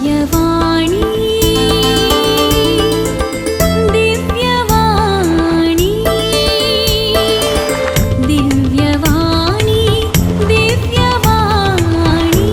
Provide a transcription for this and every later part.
दिव्यवाणी, दिव्यवाणी, दिव्यवाणी, दिव्यवाणी.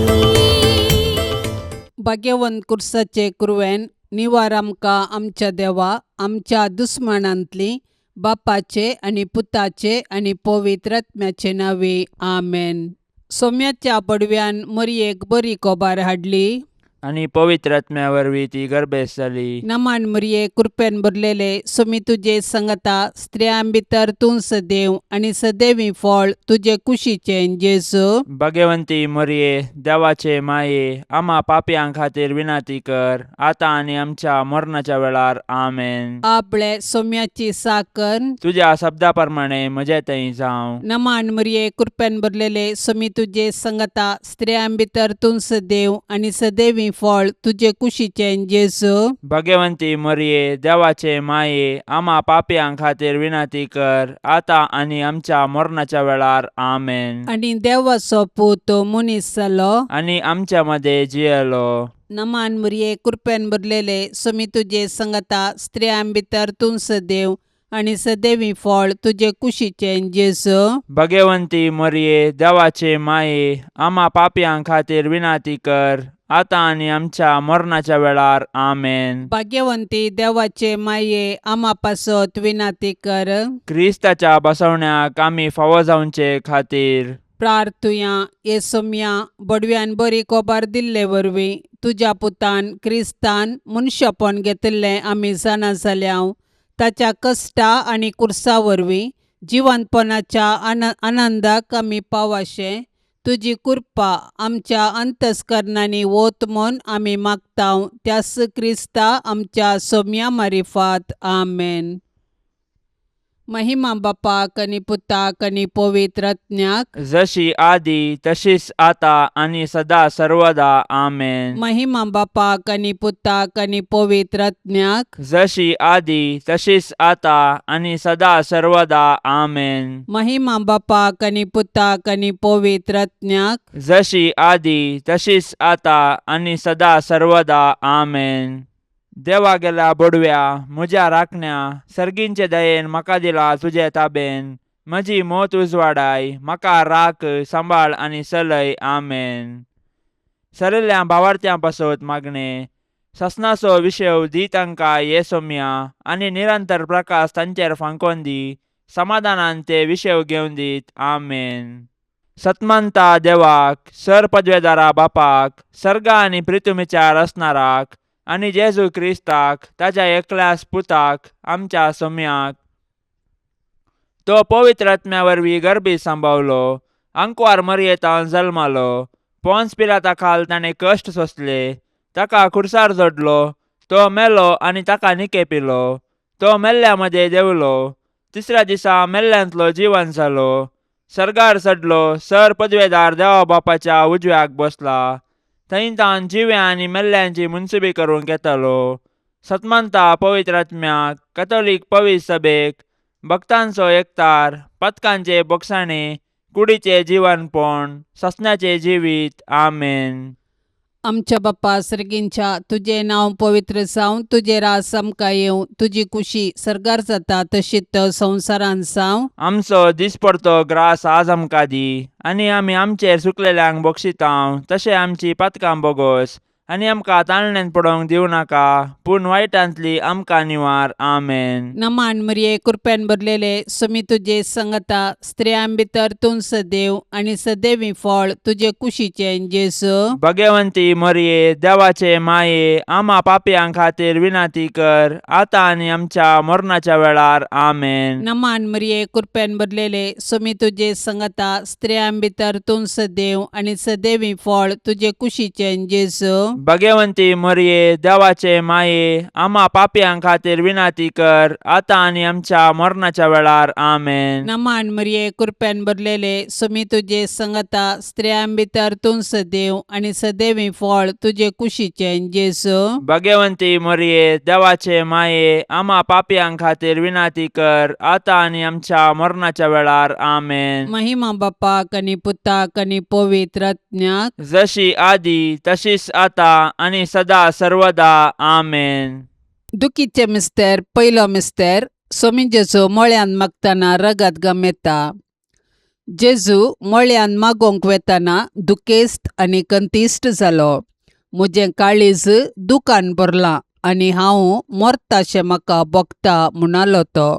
भाग्यवंत कुर्साचे कुरवेन निवार आमकां आमच्या देवा आमच्या दुस्मानांतली बापाचे आनी पुताचे आनी पवित्र आत्म्याचे नांवे आमेन. सोम्याच्या पडव्यान मरयेक बरी कोबार हाडली आनी पवित्र आत्म्या वरवीं ती गर्भेस्त जाली. नमान मरये, कृपेन भरलेले, सोमी तुजे संगता, स्त्रियां भितर तूं सदैव आनी सदैवी फळ तुजे कुशीचें जेजू. भगवंती मरये, देवाचे माये, आमा पापयां खातीर विनंती कर, आतां आनी आमच्या मरणाच्या वेळार. आमेन. आपले सोम्याची साकर तुज्या शब्दा प्रमाणे म्हजे थंय जावं. नमान मरये, कृपेन भरलेले, सोमी तुजे संगता, स्त्रियां भितर तूं सदैव आनी सदैवी फळ तुजे कुशीचें जेजू. भगवंती मरये, देवाचे माये, आमा पापयां खातीर विनंती कर, आतां आनी आमच्या मरणाच्या वेळार. आमेन. आनी देवाचो पूत मनीस जालो आनी आमच्या मदें जियेलो. नमान मरये, कृपेन भरलेले, सोमी तुजे संगता, स्त्रियां भितर तूं सदैव आनी सदैवी फळ तुजे कुशीचें जेजू. भगवंती मरये, देवाचे माये, आमा पापयां खातीर विनंती कर, आतां आनी आमच्या मरणाच्या वेळार. आमेन. भाग्यवंती देवाचे माये, आमा पासत विनंती कर. क्रिस्ताच्या बसवण्याक आमी फावो जावचे खातीर प्रार्थुया. ये सोम्या, बडव्यान बरी कोबार दिल्ले वरवीं तुज्या पुतान क्रिस्तान मनशापण घेतिल्लें आमी जाणा जाल्या. ताच्या कश्टा आनी कुर्सा वरवीं जिवंतपणाच्या आनंदाक आमी पावाशें तुजी कृपा आमच्या अंतस्करणांनी वत म्हूण आमी मागता, त्यास क्रिस्ता आमच्या सोम्या मारिफात. आमेन. महिमा बापाक आनी पुताक आनी पवित्र आत्म्याक. जशी आदी तशीच आता आनी सदा सर्वदा. आमेन. महिमा बापाक आनी पुताक आनी पवित्र आत्म्याक. जशी आदी तशीच आता आनी सदा सर्वदा. आमेन. महिमा बापाक आनी पुताक आनी पवित्र आत्म्याक. जशी आदी तशीच आता आनी सदा सर्वदा. आमेन. देवा गेल्या बोडव्या, म्हज्या राखण्या, सर्गींचे दयेन म्हाका दिला तुजे ताबेन. म्हजी मोत उजवाडाय, म्हाका राख, सांबाळ आनी चलय. आमेन. सरिल्ल्या भावार्थ्यां पासत मागणें. ससनाचो विशय दी तांकां ये सोम्या आनी निरंतर प्रकाश तांचेर फांकोन दी. समाधानान ते विशय घेवन दीत. आमेन. सतमंता देवाक, सर पदवेदारा बापाक, सर्गा आनी प्रितुमीच्या रचणाराक आनी जेजू क्रिस्ताक, ताज्या एकल्याच पुताक, आमच्या सोम्याक, तो पवित्र आत्म्या वरवीं गर्भी सांबावलो, आंकवार मरयेतान जल्मालो, पोन्स पिलाता खाल ताणें कश्ट सोंसले, ताका खुर्सार जोडलो, तो मेलो आनी ताका निकेपिलो, तो मेल्ल्या मदें देंवलो, तिसऱ्या दिसा मेल्ल्यांतलो जिवन जालो, सर्गार चडलो, सर पदवेदार देवा बापाच्या उजव्याक बसला, थंय तान जिव्या आनी मेल्ल्यांची मुनसुबी करूंक येतालो. सतमंता पवित्र आत्म्याक, कथोलीक पवित्र सभेक, भक्तांचो एकतार, पथकांचे बोगसाणे, कुडीचे जिवनपण, ससण्याचे जिवीत. आमेन. आमच्या बाप्पा सर्गींच्या, तुजें नांव पवित्र जावं, तुजें राज आमकां येवं, तुजी कुशी सर्गार जाता तशीच संवसारांत जावं. आमचो दिसपडतो ग्रास आज आमकां दी आनी आमी आमचेर चुकलेल्यांक बक्षितांव तशें आमची पातकां बोगोस आनी आमकां ताळण्यान पडोवंक दिवं नाका, पूण वायटांतली आमकां निवार. आमेन. नमान मरये, कृपेन भरलेले, सोमी तुजे संगता, स्त्रियां भितर तूं सदैव आनी सदैवी फळ तुजे कुशीचें जेजू. भगवंती मरये, देवाचे माये, आमा पापयां खातीर विनंती कर, आतां आनी आमच्या मरणाच्या वेळार. आमेन. नमान मरये, कृपेन भरलेले, सोमी तुजे संगता, स्त्रियां भितर तूं सदैव आनी सदैवी फळ तुजे कुशीचें जेजू. भगवंती मरये, देवाचे माये, आमा पापयां खातीर विनंती कर, आतां आनी आमच्या मरणाच्या वेळार. आमेन. नमान मरये, कृपेन भरलेले, सोमी तुजे संगता, स्त्रियां भितर तूं सदैव आनी सदैवी फळ तुजे कुशीचें जेजू. भगवंती मरये, देवाचे माये, आमा पापयां खातीर विनंती कर, आतां आनी आमच्या मरणाच्या वेळार. आमेन. महिमा बापाक आनी पुताक आनी पवित्र आत्म्याक. जशी आदी तशीच आता आतां आनी सदा सर्वदा आमेन. दुखीचे मिस्तेर पयलो मिस्तेर सोमी जेजू मळ्यान मागतना रगत गमेता. जेजू मळ्यान मागोवंक वेतना दुखेस्त आनी कंतिश्ट जालो. म्हजें काळीज दुकान भरलां आनी हांव मरताशें म्हाका भोगता म्हणालो तो.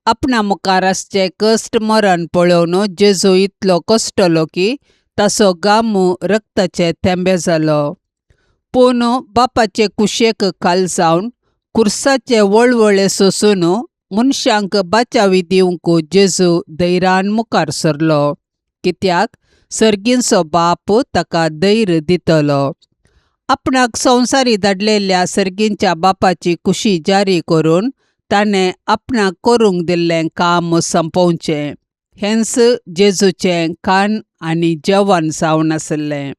आपणा मुखार आसचें कश्ट मरण पळोवन जेजू इतलो कश्टलो की ताचो गामू रक्ताचे थेंबे जालो. पूण बापाचे कुशेक खाल जावन खुर्साचे वळवळे सोसून मनशांक बाचावी दिवंक जेजू धैर्यान मुखार सरलो, कित्याक सर्गींचो बाप ताका धैर्य दितलो. आपणाक संवसारी धाडलेल्या सर्गींच्या बापाची कुशी जारी करून ताणें आपणाक करूंक दिल्लें काम सोंपोवचें हेंच जेजूचें खाण आनी जेवण जावन आसलें.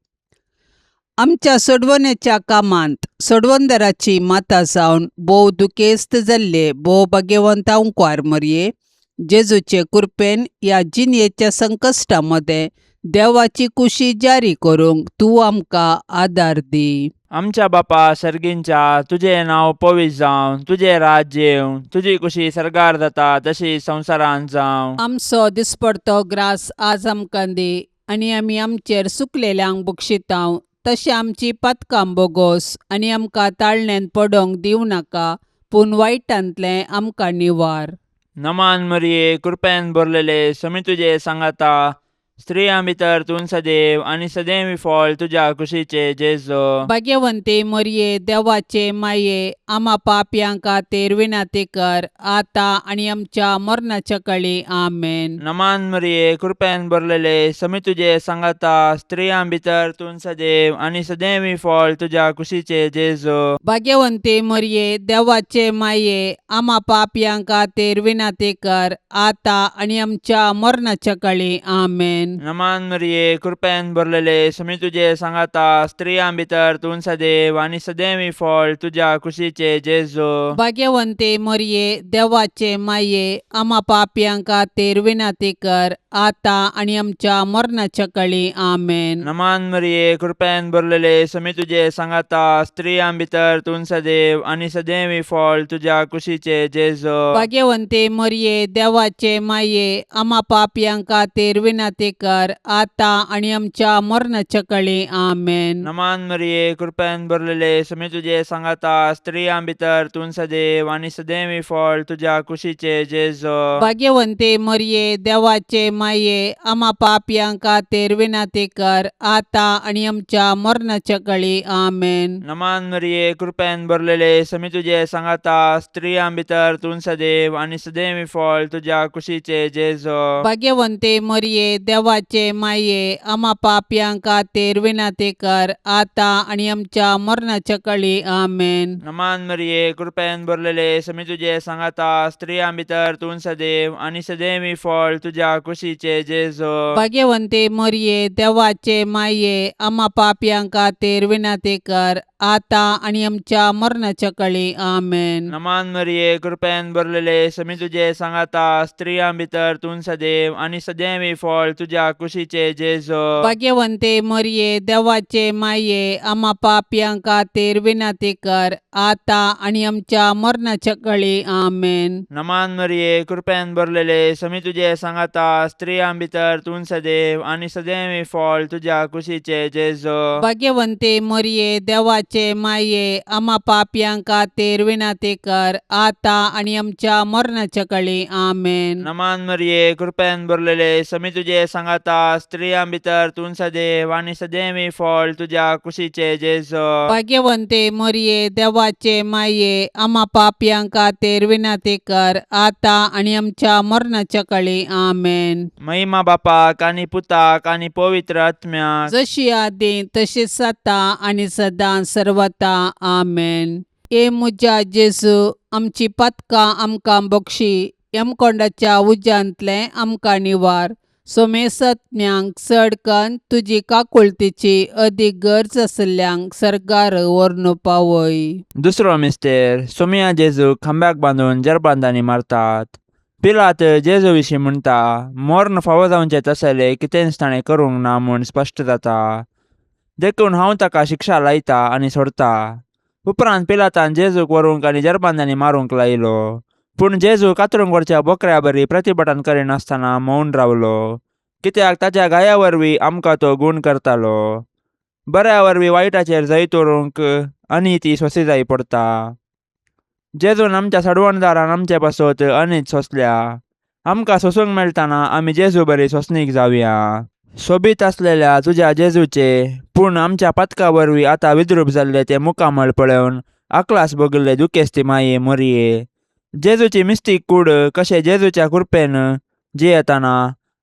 आमच्या सोडवणेच्या कामांत सोडवणदाराची माता जावन भोव दुखेस्त जाल्ले भोव भाग्यवंत अंकवार मरये जेजूचे कृपेन ह्या जिणेच्या संकश्टा मदें देवाची कुशी जारी करूंक तूं आमकां आदार दी. आमच्या बापा सर्गींच्या, तुजें नांव पवित्र जावं, तुजें राज्य येवं, तुजी कुशी सर्गार जाता तशी संवसारांत जावं. आमचो दिसपडतो ग्रास आज आमकां दी आनी आमी आमचेर सुकलेल्यांक बक्षितांव तशें आमची पातकां बोगोस आनी आमकां ताळण्यांत पडोंक दिवं नाका, पूण वायटांतलें आमकां निवार. नमान मरिये, कृपेन भरलेले, समी तुजे सांगाता, स्त्रियां भितर तूं सदैव आनी सदैव फळ तुज्या कुशीचे जेजू. भाग्यवंती मरये, देवाचे माये, आमा पापयां खातीर विनंती कर आतां आनी आमच्या मरणाच्या कळी. आमेन. नमान मरिये, कृपेन भरलेले, समी तुजे सांगाता, स्त्रियां भितर तूं सदैव आनी सदैव फळ तुज्या कुशीचे जेजू. भाग्यवंती मरये, देवाचे माये, आमा पापयां खातीर विनंती कर आतां आनी आमच्या मरणाच्या कळी. आमेन. नमान मरिये, कृपेन भरलेले, समी तुजे सांगाता, स्त्रियां भितर तूं सदैव आनी सदैव फळ तुज्या कुशीचे जेजू. भाग्यवंती मरये, देवाचे माये, आमा पापयां खातीर विनंती कर आतां आनी आमच्या मरणाच्या कळी. आमेन. नमान मरिये, कृपेन भरलेले, समी तुजे सांगाता, स्त्रियां भितर तूं सदैव आनी सदैव फळ तुज्या कुशीचे जेजू. भाग्यवंती मरये, देवाचे माये, आमा पापयां खातीर विनंती कर आतां आनी आमच्या मरणाच्या कळी. आमेन. नमान मरिये, कृपेन भरलेले, समी तुजे सांगाता, स्त्रियां भितर तूं सदैव आनी सदैव फळ तुज्या कुशीचे जेजू. भाग्यवंती मरये, देवाचे माये, आमा पापयां खातीर विनंती कर आतां आनी आमच्या मरणाच्या कळी. आमेन. नमान मरिये, कृपेन भरलेले, समी तुजे सांगाता, स्त्रियां भितर तूं सदैव आनी सदैव फळ तुज्या कुशीचे जेजू. भाग्यवंती मरये, देवाचे माये, आमा पापयां खातीर विनंती कर आतां आनी आमच्या मरणाच्या कळी. आमेन. नमान मरिये, कृपेन भरलेले, समी तुजे सांगाता, स्त्रियां भितर तूं सदैव आनी सदैव फळ तुज्या कुशीचे जेजू. भाग्यवंती मरये, देवाचे माये, आमा पापयां खातीर विनंती कर आतां आनी आमच्या मरणाच्या कळी. आमेन. नमान मरिये, कृपेन भरलेले, समी तुजे सांगाता, स्त्रियां भितर तूं सदैव आनी सदैव फळ तुज्या कुशीचे जेजू. भाग्यवंती मरये, देवाचे माये, आमा पापयां खातीर विनंती कर आतां आनी आमच्या मरणाच्या कळी. आमेन. नमान मरिये, कृपेन भरलेले, समी तुजे सांगाता, स्त्रियां भितर तूं सदैव आनी सदैव फळ तुज्या कुशीचे जेजू. भाग्यवंती मरये, देवाचे माये, आमा पापयां खातीर विनंती कर आतां आनी आमच्या मरणाच्या कळी. आमेन. नमान मरिये, कृपेन भरलेले, समी तुजे सांगाता, स्त्रियां भितर तूं सदैव आनी सदैव फळ तुज्या कुशीचे जेजू. भाग्यवंती मरये, देवाचे माये, आमा पापयां खातीर विनंती कर आतां आनी आमच्या मरणाच्या कळी. आमेन. महिमा बापाक आनी पुताक आनी पवित्र आत्म्याक, जशी आदी तशीच आतां आनी सदां सर्वता. आमेन. ए म्हज्या जेजू, आमची पातकां आमकां बक्षी, यमकोंडाच्या उज्यांतलें आमकां निवार, सोमेसत्म्यांक चड कन्न तुजी काकुळतीची अदीक गरज आशिल्ल्यांक सर्गार व्हरून पावय. दुसरो मिस्तेर सोमिया जेजूक खांब्याक बांदून जरबांदांनी मारतात. पिलात जेजू विशीं म्हणटा, मर्ण फावो जावचें तसलें कितेंच ताणें करूंक ना म्हूण स्पश्ट जाता. देखून हांव ताका शिक्षा लायता आनी सोडता. उपरांत पिलातान जेजूक व्हरूंक आनी जरबांदांनी मारूंक लायलो. पूण जेजू कातरूंक व्हरच्या बोकऱ्या बरी प्रतिभटन करिनासतना मौन रावलो, कित्याक ताच्या घाया वरवीं आमकां तो गूण करतालो. बऱ्या वरवीं वायटाचेर जैत व्हरूंक आनी ती सोंसी जाय पडता. जेजून आमच्या सडवणदारान आमचे पासत अनीत सोंसल्या. आमकां सोंसूंक मेळटना आमी जेजू बरी सोंसणीक जावया. सोबीत आसलेल्या तुज्या जेजूचे पूण आमच्या पातका वरवीं आतां विद्रूप जाल्ले ते मुखामळ पळोवन आकलास भोगिल्ले दुखेस्ती माये मोरये, जेजूची मिस्तीक कूड कशें जेजूच्या कृपेन जियेतना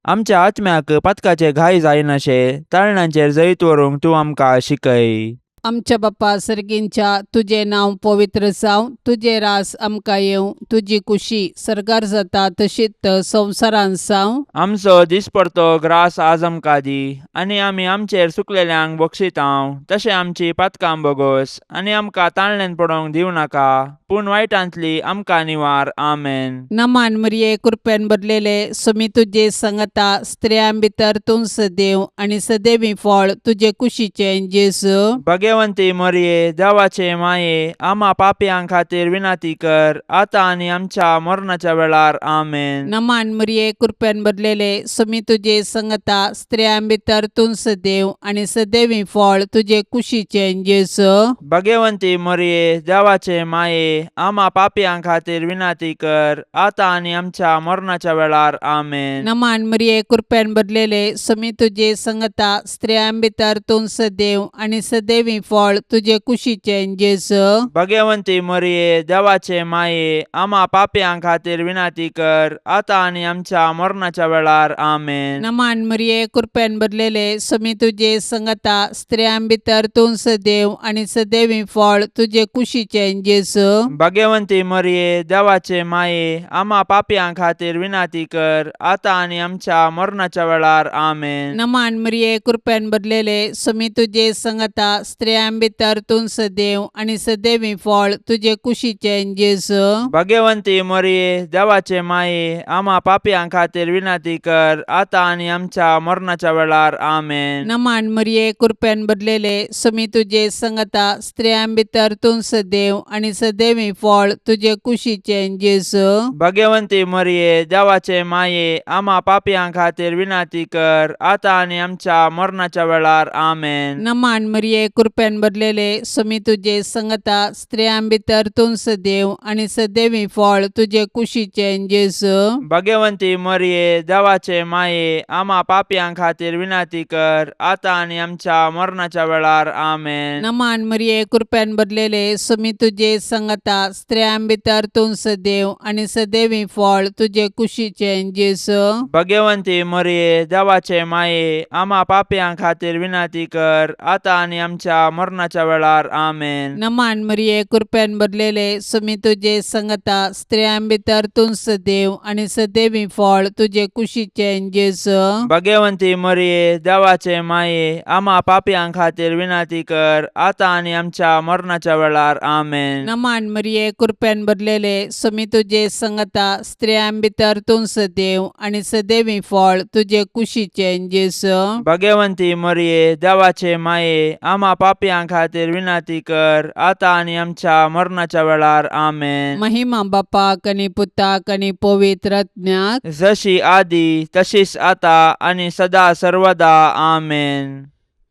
आमच्या आत्म्याक पातकाचे घाय जायनाशे ताळणांचेर जैत व्हरूंक तूं आमकां शिकय. आमच्या बापा सर्गींच्या, तुजें नांव पवित्र जावं, तुजें रास आमकां येवं, तुजी कुशी सर्गार जाता तशीच संवसारांत जावं. आमचो दिसपडतो ग्रास आज आमकां दी, आनी आमी आमचेर चुकलेल्यांक बक्षितांव तशें आमची पातकां बोगोस, आनी आमकां ताळणेन पडोवंक दिवं नाका, पूण वायटांतली आमकां निवार. आमेन. नमान मरिये, कृपेन भरलेले, सुमी तुजे संगता, स्त्रियां भितर तूं सदैव आनी सदैवी फळ तुजे कुशीचें जेजू. भगवंती मोरये, देवाचे माये, आमा पापयां खातीर विनंती कर, आतां आनी आमच्या मरणाच्या वेळार. आमेन. नमान मरिये, कृपेन भरलेले, सुमी तुजे संगता, स्त्रियां भितर तूं सदैव आनी सदैवी फळ तुजे कुशीचें जेजू. भगवंती मोरये, देवाचे माये, आमा पापयां खातीर विनंती कर, आतां आनी आमच्या मरणाच्या वेळार. आमेन. नमान मरिये, कृपेन भरलेले, सुमी तुजे संगता, स्त्रियां भितर तूं सदैव आनी सदैवी फळ तुजे कुशीचें जेजू. भगवंती मोरये, देवाचे माये, आमा पापयां खातीर विनंती कर, आतां आनी आमच्या मरणाच्या वेळार. आमेन. नमान मरिये, कृपेन भरलेले, सुमी तुजे संगता, स्त्रियां भितर तूं सदैव आनी सदैवी फळ तुजे कुशीचें जेजू. भगवंती मोरये, देवाचे माये, आमा पापयां खातीर विनंती कर, आतां आनी आमच्या मरणाच्या वेळार. आमेन. नमान मरिये, कृपेन भरलेले, सुमी तुजे संगता, स्त्रियां भितर तूं सदैव आनी सदैवी फळ तुजे कुशीचें जेजू. भगवंती मोरये, देवाचे माये, आमा पापयां खातीर विनंती कर, आतां आनी आमच्या मरणाच्या वेळार. आमेन. नमान मरिये, कृपेन भरलेले, सुमी तुजे संगता, स्त्रियां भितर तूं सदैव आनी सदैवी फळ तुजे कुशीचें जेजू. भगवंती मोरये, देवाचे माये, आमा पापयां खातीर विनंती कर, आतां आनी आमच्या मरणाच्या वेळार. आमेन. नमान मरिये, कृपेन भरलेले, सुमी तुजे संगता, स्त्रियां भितर तूं सदैव आनी सदैवी फळ तुजे कुशीचें जेजू. भगवंती मोरये, देवाचे माये, आमा पापयां खातीर विनंती कर, आतां आनी आमच्या मरणाच्या वेळार. आमेन. नमान मरिये, कृपेन भरलेले, सुमी तुजे संगता, स्त्रियां भितर तूं सदैव आनी सदैवी फळ तुजे कुशीचें जेजू. भगवंती मोरये, देवाचे माये, आमा पापयां खातीर विनंती कर, आतां आनी आमच्या मरणाच्या वेळार. आमेन. नमान मरिये, कृपेन भरलेले, सुमी तुजे संगता, स्त्रियां भितर तूं सदैव आनी सदैवी फळ तुजे कुशीचें जेजू. भगवंती मोरये, देवाचे माये, आमा पापयां खातीर विनंती कर, आतां आनी आमच्या मरणाच्या वेळार. आमेन. नमान मरिये, कृपेन भरलेले, सुमी तुजे संगता, स्त्रियां भितर तूं सदैव आनी सदैवी फळ तुजे कुशीचें जेजू. भगवंती मोरये, देवाचे माये, आमा पापयां खातीर विनंती कर, आतां आनी आमच्या मरणाच्या वेळार. आमेन. महिमा बापाक आनी पुताक आनी पवित्र आत्म्याक, जशी आदी तशीच आता आनी सदा सर्वदा. आमेन.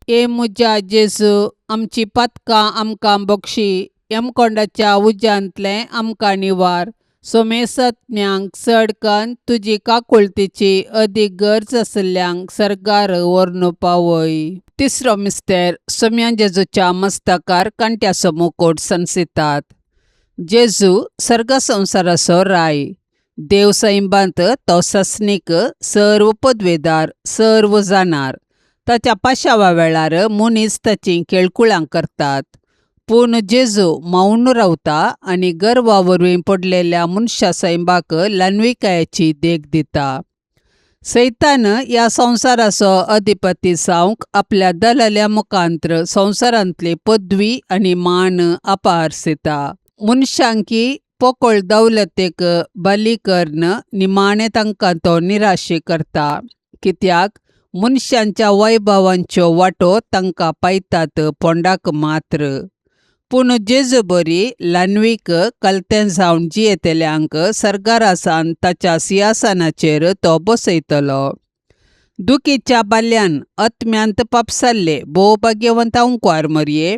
ए म्हज्या जेजू, आमची पातकां आमकां बक्षी, यमकोंडाच्या उज्यांतलें आमकां निवार, सोमेसत्म्यांक चड कन्न तुजी काकुळतीची अदीक गरज आशिल्ल्यांक सर्गार व्हरून पावय. तिसरो मिस्तेर, सोम्या जेजूच्या मस्तकार कांट्याचो मुकोट सनसितात. जेजू सर्ग संवसाराचो राय, देव सैंबांत तो सस्नीक, सर्व पदवेदार, सर्व जाणार. ताच्या पाशावा वेळार मनीस ताचीं केळकुळां करतात, पूण जेजू मौन रावता आनी गर्वा वरवीं पडलेल्या मनशा सैंबाक ल्हानविकायेची देख दिता. सैतान ह्या संवसाराचो अधिपती जावंक आपल्या दलाल्या मुखांत्र संवसारांतली पदवी आनी मान अपारसिता. मनशांकी पोकळ दौलतेक बली करून निमाणें तांकां तो निराशी करता, कित्याक मनशांच्या वैभवांच्यो वाटो तांकां पायतात पोंडाक मात्र. पूण जेजू बरी ल्हानवीक कलतें जावन जियेतल्यांक सर्गारासान ताच्या सिंहासनाचेर तो बसयतलो. दुखीच्या बाल्यान आत्म्यांत पापसाल्ले भोव भाग्यवंत अंकवार मरये,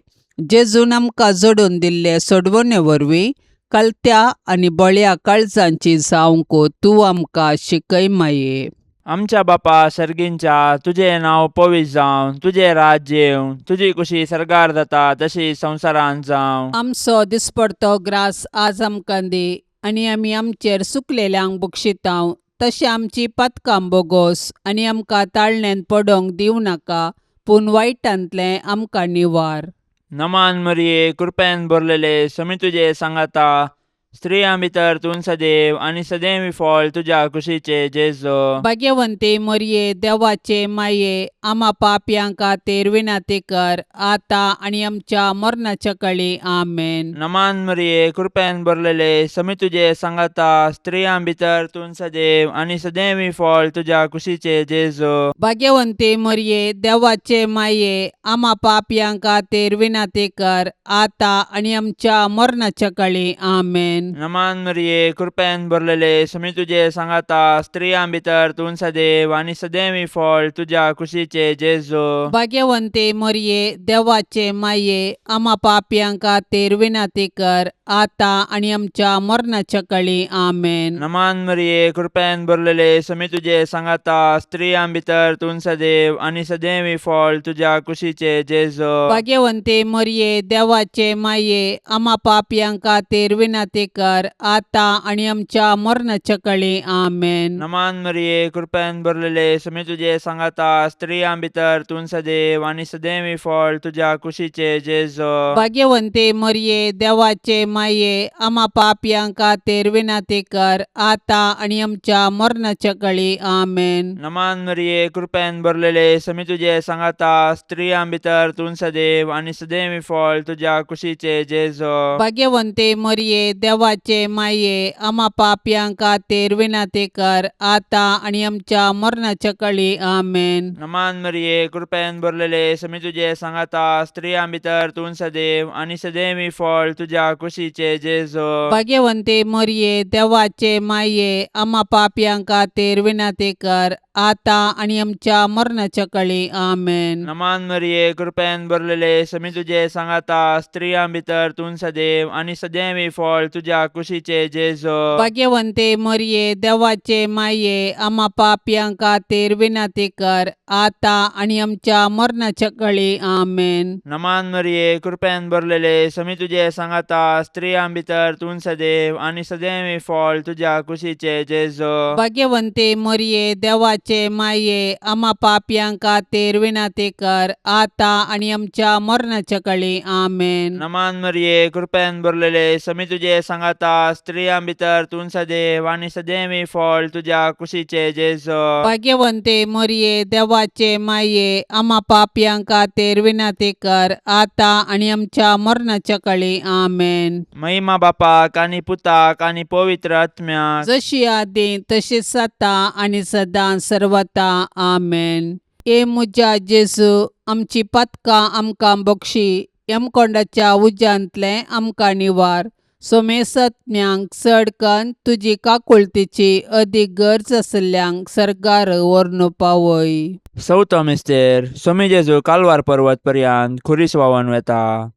जेजून आमकां जोडून दिल्ले सोडवणे वरवीं कलत्या आनी बळ्या काळजांची जावंक तूं आमकां शिकय माये. आमच्या बापा सर्गींच्या, तुजें नांव पवित्र जावं, तुजें राज्य येवं, तुजी कुशी सर्गार जाता तशी संवसारांत जावं. आमचो दिसपडतो ग्रास आज आमकां दी आनी आमी आमचेर सुकलेल्यांक बक्षितांव तशें आमची पातकां बोगोस आनी आमकां ताळण्यांत पडोंक दिवं नाका, पूण वायटांतलें आमकां निवार. नमान मरिये, कृपेन भरलेले, समी तुजे सांगाता, स्त्रियां भितर तूं सदैव आनी सदैव फळ तुज्या कुशीचे जेजो. भाग्यवंती मरये, देवाचे माये, आमा पापयां खातीर विनंती कर आतां आनी आमच्या मरणाच्या कळी. आमेन. नमान मरिये, कृपेन भरलेले, समी तुजे सांगाता, स्त्रियां भितर तूं सदैव आनी सदैव फळ तुज्या कुशीचे जेजो. भाग्यवंती मरये, देवाचे माये, आमा पापयां खातीर विनंती कर आतां आनी आमच्या मरणाच्या कळी. आमेन. नमान मरिये, कृपेन भरलेले, समी तुजे सांगाता, स्त्रियां भितर तूं सदैव आनी सदैव फळ तुज्या कुशीचे जेजो. भाग्यवंती मरये, देवाचे माये, आमा पापयां खातीर विनंती कर आतां आनी आमच्या मरणाच्या कळी. आमेन. नमान मरिये, कृपेन भरलेले, समी तुजे सांगाता, स्त्रियां भितर तूं सदैव आनी सदैव फळ तुज्या कुशीचे जेजो. भाग्यवंती मरये, देवाचे माये, आमा पापयां खातीर विनंती कर आतां आनी आमच्या मरणाच्या कळी. आमेन. नमान मरिये, कृपेन भरलेले, समी तुजे सांगाता, स्त्रियां भितर तूं सदैव आनी सदैव फळ तुज्या कुशीचे जेजो. भाग्यवंती मरये, देवाचे माये, आमा पापयां खातीर विनंती कर आतां आनी आमच्या मरणाच्या कळी. आमेन. नमान मरिये, कृपेन भरलेले, समी तुजे सांगाता, स्त्रियां भितर तूं सदैव आनी सदैव फळ तुज्या कुशीचे जेजो. भाग्यवंती मरये, देवाचे माये, आमा पापयां खातीर विनंती कर आतां आनी आमच्या मरणाच्या कळी. आमेन. नमान मरिये, कृपेन भरलेले, समी तुजे सांगाता, स्त्रियां भितर तूं सदैव आनी सदैव फळ तुज्या कुशीचे जेजो. भाग्यवंती मरये, देवाचे माये, आमा पापयां खातीर विनंती कर आतां आनी आमच्या मरणाच्या कळी. आमेन. नमान मरिये, कृपेन भरलेले, समी तुजे सांगाता, स्त्रियां भितर तूं सदैव आनी सदैव फळ तुज्या कुशीचे जेजो. भाग्यवंती मरये, देवाचे माये, आमा पापयां खातीर विनंती कर आतां आनी आमच्या मरणाच्या कळी. आमेन. नमान मरिये, कृपेन भरलेले, समी तुजे सांगाता, स्त्रियां भितर तूं सदैव आनी सदैव फळ तुज्या कुशीचे जेजो. भाग्यवंती मरये, देवाचे माये, आमा पापयां खातीर विनंती कर आतां आनी आमच्या मरणाच्या कळी. आमेन. नमान मरिये, कृपेन भरलेले, समी तुजे सांगाता, स्त्रियां भितर तूं सदैव आनी सदैव फळ तुज्या कुशीचे जेजो. भाग्यवंती मरये, देवाचे माये, आमा पापयां खातीर विनंती कर आतां आनी आमच्या मरणाच्या कळी. आमेन. महिमा बापाक आनी पुताक आनी पवित्र आत्म्याक, जशी आदी तशीच आतां आनी सदां सर्वता. आमेन. ए म्हज्या जेजू, आमची पातकां आमकां बक्षी, यमकोंडाच्या उज्यांतलें आमकां निवार, सोमेसत्म्यांक चड कन्न तुजी काकुळतीची अदीक गरज आशिल्ल्यांक सर्गार व्हरून पावय. चवथो मिस्तेर. सोमी जेजू कालवार पर्वत पर्यंत खुरीस व्हांवन वेता.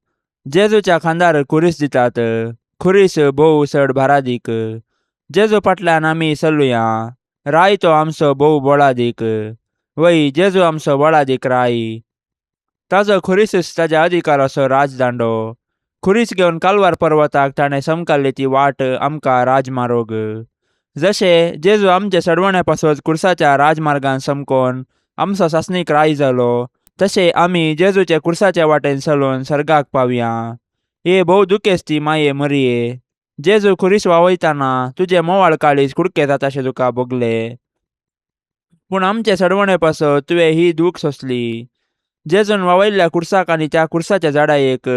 जेजूच्या खांदार खुरीस दितात. खुरीस भोव चड भारादीक. जेजू फाटल्यान आमी चलुया. राय तो आमचो भोव बळादीक. वय, जेजू आमचो बळादीक राय. ताजो खुरीसच ताज्या अधिकाराचो राजदांडो. खुरीस घेवन कालवार पर्वताक ताणें समकाल्ली ती वाट आमकां राजमारोग. जशें जेजू आमचे सडवणे पासत कुर्साच्या राजमार्गान समकोन आमचो सासणीक राय जालो, तशें आमी जेजूचे कुर्साचे वाटेन चलून सर्गाक पावया. हे भोव दुखेस्ती माये मरिये, जेजू खुरीस वावयतना तुजें मोवाळ काळीज कुडके जाताशें तुका भोगलें. पूण आमचे सडवणे पासत तुवें ही दूख सोंसली. जेजून वावयल्ल्या कुर्साक आनी त्या कुर्साच्या झाडायेक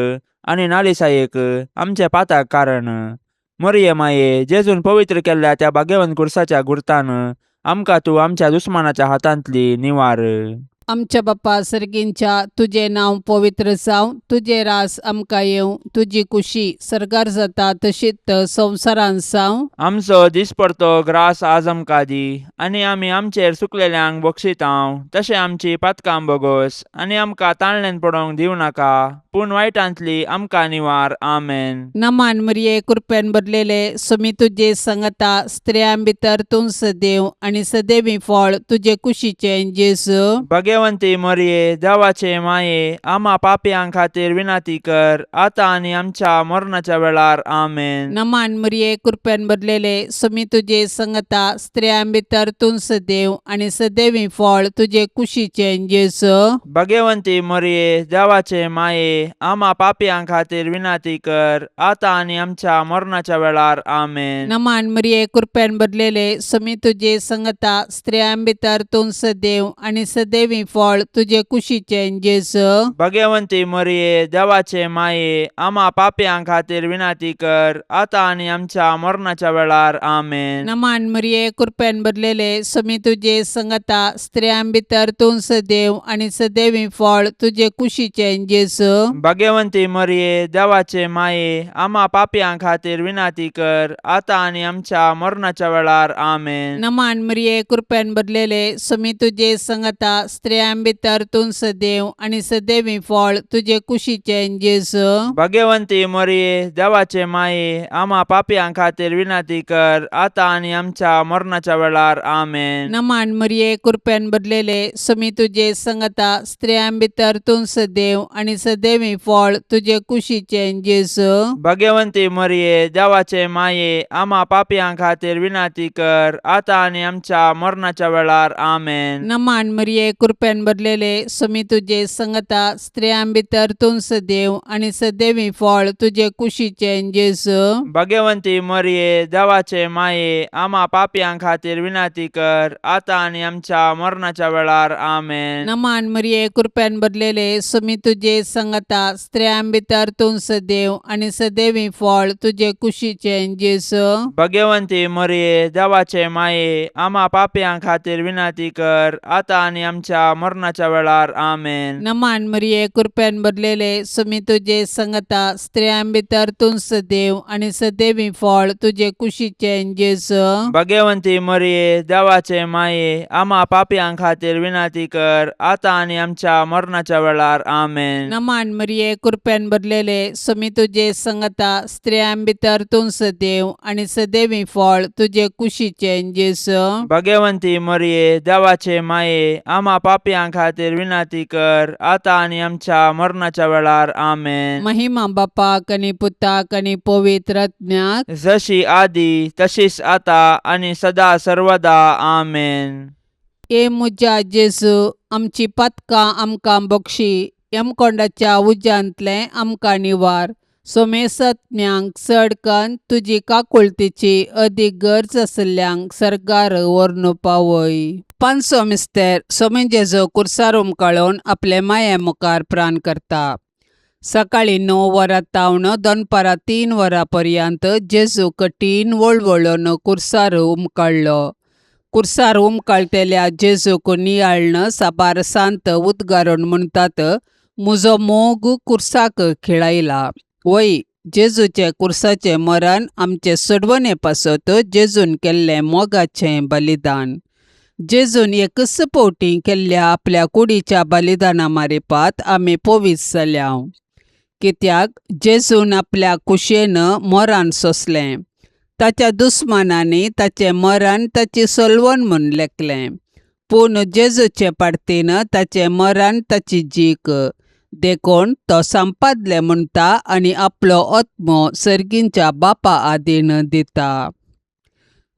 आनी नालिसायेक आमच्या पाताक कारण. मरिये माये, जेजून पवित्र केल्ल्या त्या भाग्यवंत कुर्साच्या गुर्तान आमकां तूं आमच्या दुस्मानाच्या हातांतली निवार. आमच्या बापा सर्गींच्या तुजें नांव पवित्र जावं, तुजें रास आमकां येवं, तुजी कुशी सर्गार जाता तशीच संवसारांत जावं. आमचो दिसपडतो ग्रास आज आमकां दी आनी आमी आमचेर चुकलेल्यांक बक्षितांव तशें आमची पातकां बोगोस आनी आमकां ताळण्यान पडोवंक दिवं नाका पूण वायटांतली आमकां निवार. आमेन. नमान मरिये, कृपेन भरलेले, सुमी तुजे संगता, स्त्रियां भितर तूं सदैव आनी सदैवी फळ तुजे कुशीचें जेजू. भगवंती मरिये, देवाचे माये, आमा पापयां खातीर विनंती कर आतां आनी आमच्या मरणाच्या वेळार. आमेन. नमान मरिये, कृपेन भरलेले, सुमी तुजे संगता, स्त्रियां भितर तूं सदैव आनी सदैवी फळ तुजे कुशीचें जेजू. भगवंती मरिये, देवाचे माये, आमा पापयां खातीर विनंती कर आतां आनी आमच्या मरणाच्या वेळार. आमेन. नमान मरिये, कृपेन भरलेले, सुमी तुजे संगता, स्त्रियां भितर तूं सदैव आनी सदैवी फळ तुजे कुशीचें जेजू. भगवंती मरिये, देवाचे माये, आमा पापयां खातीर विनंती कर आतां आनी आमच्या मरणाच्या वेळार. आमेन. नमान मरिये, कृपेन भरलेले, सुमी तुजे संगता, स्त्रियां भितर तूं सदैव आनी सदैवी फळ तुजे कुशीचें जेजू. भगवंती मरिये, देवाचे माये, आमा पापयां खातीर विनंती कर आतां आनी आमच्या मरणाच्या वेळार. आमेन. नमान मरिये, कृपेन भरलेले, सुमी तुजे संगता, स्त्रियां भितर तूं सदैव आनी सदैवी फळ तुजे कुशीचें जेजू. भगवंती मरिये, देवाचे माये, आमा पापयां खातीर विनंती कर आतां आनी आमच्या मरणाच्या वेळार. आमेन. नमान मरिये, कृपेन भरलेले, सुमी तुजे संगता, स्त्रियां भितर तूं सदैव आनी सदैवी फळ तुजे कुशीचें जेजू. भगवंती मरिये, देवाचे माये, आमा पापयां खातीर विनंती कर आतां आनी आमच्या मरणाच्या वेळार. आमेन. नमान मरिये, कृपेन भरलेले, सुमी तुजे संगता, स्त्रियां भितर तूं सदैव आनी सदैवी फळ तुजे कुशीचें जेजू. भगवंती मरिये, देवाचे माये, आमा पापयां खातीर विनंती कर आतां आनी आमच्या मरणाच्या वेळार. आमेन. नमान मरिये, कृपेन भरलेले, सुमी तुजे संगता, स्त्रियां भितर तूं सदैव आनी सदैवी फळ तुजे कुशीचें जेजू. भगवंती मरिये, देवाचे माये, आमा पापयां खातीर विनंती कर आतां आनी आमच्या मरणाच्या वेळार. आमेन. नमान मरिये, कृपेन भरलेले, सुमी तुजे संगता, स्त्रियां भितर तूं सदैव आनी सदैवी फळ तुजे कुशीचें जेजू. भगवंती मरिये, देवाचे माये, आमा पापयां खातीर विनंती कर आतां आनी आमच्या मरणाच्या वेळार. आमेन. नमान मरिये, कृपेन भरलेले, सुमी तुजे संगता, स्त्रियां भितर तूं सदैव आनी सदैवी फळ तुजे कुशीचें जेजू. भगवंती मरिये, देवाचे माये, आमा पापयां खातीर विनंती कर आतां आनी आमच्या मरणाच्या वेळार. आमेन. महिमा बापाक आनी पुताक आनी पवित्र आत्म्याक. जशी आदी तशीच आता आनी सदा सर्वदा. आमेन. ए म्हज्या जेजू, आमची पातकां आमकां बक्षी, यमकोंडाच्या उज्यांतलें आमकां निवार, सोमेसत्म्यांक चड कन्न तुजी काकुळतीची अदीक गरज आशिल्ल्यांक सर्गार व्हरून पावय. पांचवो मिस्तेर, सोमे जेजू कुर्सार उमकाळून आपले माये मुखार प्राण करता. सकाळीं 9 वरां तावन दनपारां 3 वरां पर्यंत जेजू कठीण वळवळून कुर्सार उमकाळ्ळो. कुर्सार उमकाळटेल्या जेजूक नियाळ्न साबार सांत उद्गारून म्हणटात, म्हजो मोग कुर्साक खिळायला. वय, जेजूचें कुर्साचें मरण आमचे सोडवणे पासत जेजून केल्लें मोगाचें बलिदान. जेजून एकच फावटी केल्ल्या आपल्या कुडीच्या बलिदाना मारिपात आमी पवित्र जाल्या, कित्याक जेजून आपल्या कुशेन मरण सोंसलें. ताच्या दुस्मानांनी ताचें मरण ताची सलवण म्हूण लेखलें, पूण जेजूचे पार्तीन ताचें मरण ताची जीक, देखून तो संपादलें म्हणटा आनी आपलो आत्मो सर्गींच्या बापा आदीन दिता.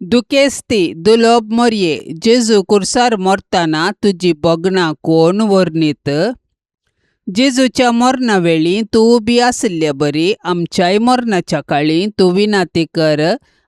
दुखेस्ती दुलोब मोरये, जेजू कुर्सार मरतना तुजी भोगणां कोण वर्णीत? जेजूच्या मरणा वेळी तूं उबी आशिल्ले बरी आमच्याय मरणाच्या काळी तूं विनाती कर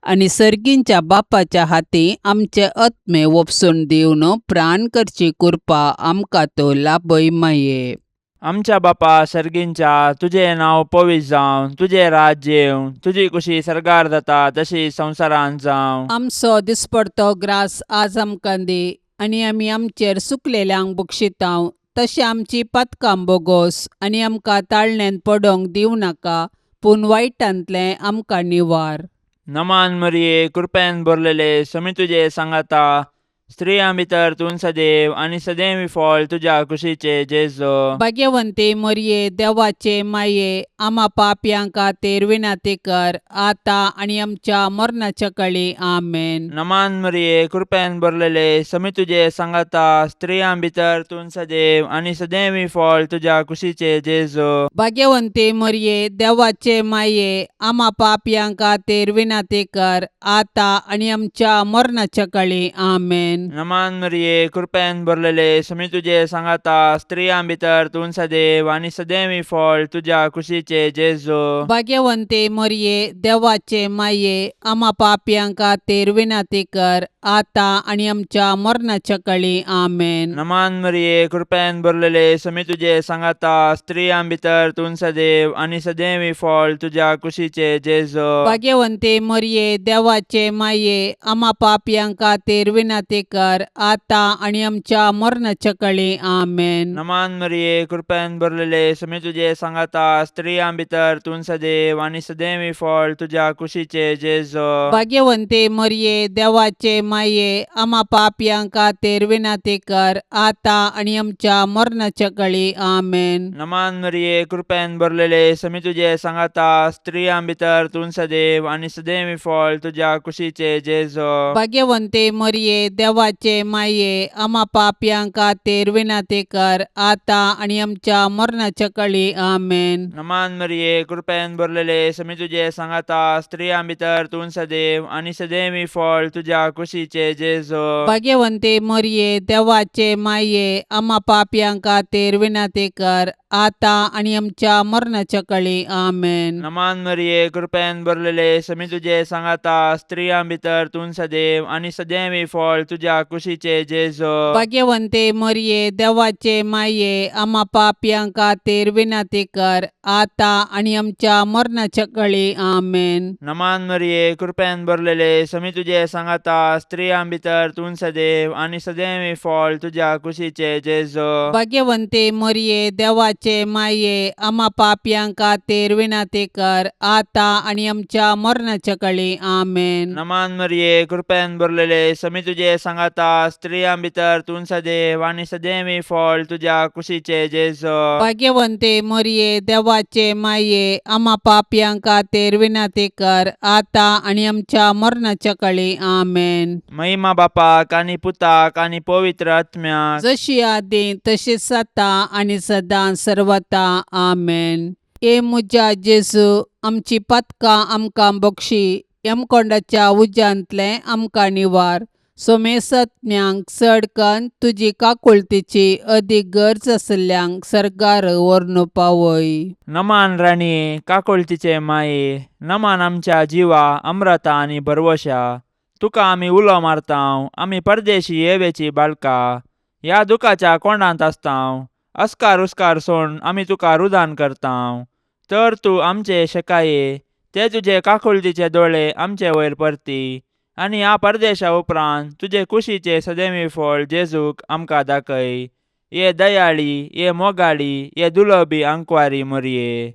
आनी सर्गींच्या बापाच्या हाती आमचे आत्मे वपसून दिवन प्राण करची कृपा आमकां तो लाभय माये. आमच्या बापा सर्गींच्या तुजें नांव पवित्र जावं, तुजें राज्य येवं, तुजी कुशी सर्गार जाता तशी संवसारांत जावं. आमचो दिसपडतो ग्रास आज आमकां दी आनी आमी आमचेर सुकलेल्यांक बक्षितांव तशें आमची पातकां बोगोस आनी आमकां ताळण्यांत पडोंक दिवं नाका पूण वायटांतलें आमकां निवार. नमान मरिये, कृपेन भरलेले, समी तुजे सांगाता, स्त्रियां भितर तूं सदैव आनी सदैव फळ तुज्या कुशीचे जेजो. भाग्यवंती मरये, देवाचे माये, आमा पापयां खातीर विनंती कर आतां आनी आमच्या मरणाच्या कळी. आमेन. नमान मरिये, कृपेन भरलेले, समी तुजे सांगाता, स्त्रियां भितर तूं सदैव आनी सदैव फळ तुज्या कुशीचे जेजो. भाग्यवंती मरये, देवाचे माये, आमा पापयां खातीर विनंती कर आतां आनी आमच्या मरणाच्या कळी. आमेन. नमान मरिये, कृपेन भरलेले, समी तुजे सांगाता, स्त्रियां भितर तूं सदैव आनी सदैव फळ तुज्या कुशीचे जेजो. भाग्यवंती मरये, देवाचे माये, आमा पापयां खातीर विनंती कर आतां आनी आमच्या मरणाच्या कळी. आमेन. नमान मरिये, कृपेन भरलेले, समी तुजे सांगाता, स्त्रियां भितर तूं सदैव आनी सदैव फळ तुज्या कुशीचे जेजो. भाग्यवंती मरये, देवाचे माये, आमा पापयां खातीर विनंती कर आतां आनी आमच्या मरणाच्या कळी. आमेन. नमान मरिये, कृपेन भरलेले, समी तुजे सांगाता, स्त्रियां भितर तूं सदैव आनी सदैव फळ तुज्या कुशीचे जेजो. भाग्यवंती मरये, देवाचे माये, आमा पापयां खातीर विनंती कर आतां आनी आमच्या मरणाच्या कळी. आमेन. नमान मरिये, कृपेन भरलेले, समी तुजे सांगाता, स्त्रियां भितर तूं सदैव आनी सदैव फळ तुज्या कुशीचे जेजो. भाग्यवंती मरये, देवाचे माये, आमा पापयां खातीर विनंती कर आतां आनी आमच्या मरणाच्या कळी. आमेन. नमान मरिये, कृपेन भरलेले, समी तुजे सांगाता, स्त्रियां भितर तूं सदैव आनी सदैव फळ तुज्या कुशीचे जेजो. भाग्यवंती मरये, देवाचे माये, आमा पापयां खातीर विनंती कर आतां आनी आमच्या मरणाच्या कळी. आमेन. नमान मरिये, कृपेन भरलेले, समी तुजे सांगाता, स्त्रियां भितर तूं सदैव आनी सदैव फळ तुज्या कुशीचे जेजो. भाग्यवंती मरये, देवाचे माये, आमा पापयां खातीर विनंती कर आतां आनी आमच्या मरणाच्या कळी. आमेन. नमान मरिये, कृपेन भरलेले, समी तुजे सांगाता, स्त्रियां भितर तूं सदैव आनी सदैव फळ तुज्या कुशीचे जेजो. भाग्यवंती मरये, देवाचे माये, आमा पापयां खातीर विनंती कर आतां आनी आमच्या मरणाच्या कळी. आमेन. नमान मरिये, कृपेन भरलेले, समी तुजे सांगाता, स्त्रियां भितर तूं सदैव आनी सदैव फळ तुज्या कुशीचे जेजो. भाग्यवंती मरये, देवाचे माये, आमा पापयां खातीर विनंती कर आतां आनी आमच्या मरणाच्या कळी. आमेन. महिमा बापाक आनी पुताक आनी पवित्र आत्म्याक, जशी आदी तशीच आतां आनी सदां सर्वता. आमेन. ए म्हज्या जेजू, आमची पातकां आमकां बक्षी, यमकोंडाच्या उज्यांतलें आमकां निवार, सोमेसत्म्यांक चड कन्न तुजी काकुळतीची अदीक गरज आशिल्ल्यांक सर्गार व्हरून पावय. नमान राणये, काकुळतीचे माये, नमान आमच्या जिवा अम्रता आनी भरवशा, तुका आमी उलो मारतांव, आमी परदेशी येवेची बाळका, ह्या दुखाच्या कोंडांत आसतांव, अस्कार उस्कार सोड आमी तुका रुदान करतांव, तर तूं आमचे शेकाये ते तुजे काकुळतीचे दोळे आमचे वयर परती आनी ह्या परदेशा उपरांत तुजे कुशीचे सदैवी फळ जेजूक आमकां दाखय. ये दयाळी, ये मोगाळी, ये दुलबी आंकवारी मोरये,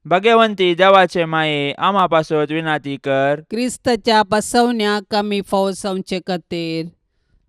भगवंती देवाचे माये, आमा पासत विनाती कर. क्रिस्ताच्या बसवण्याक आमी फावो जावचे खातीर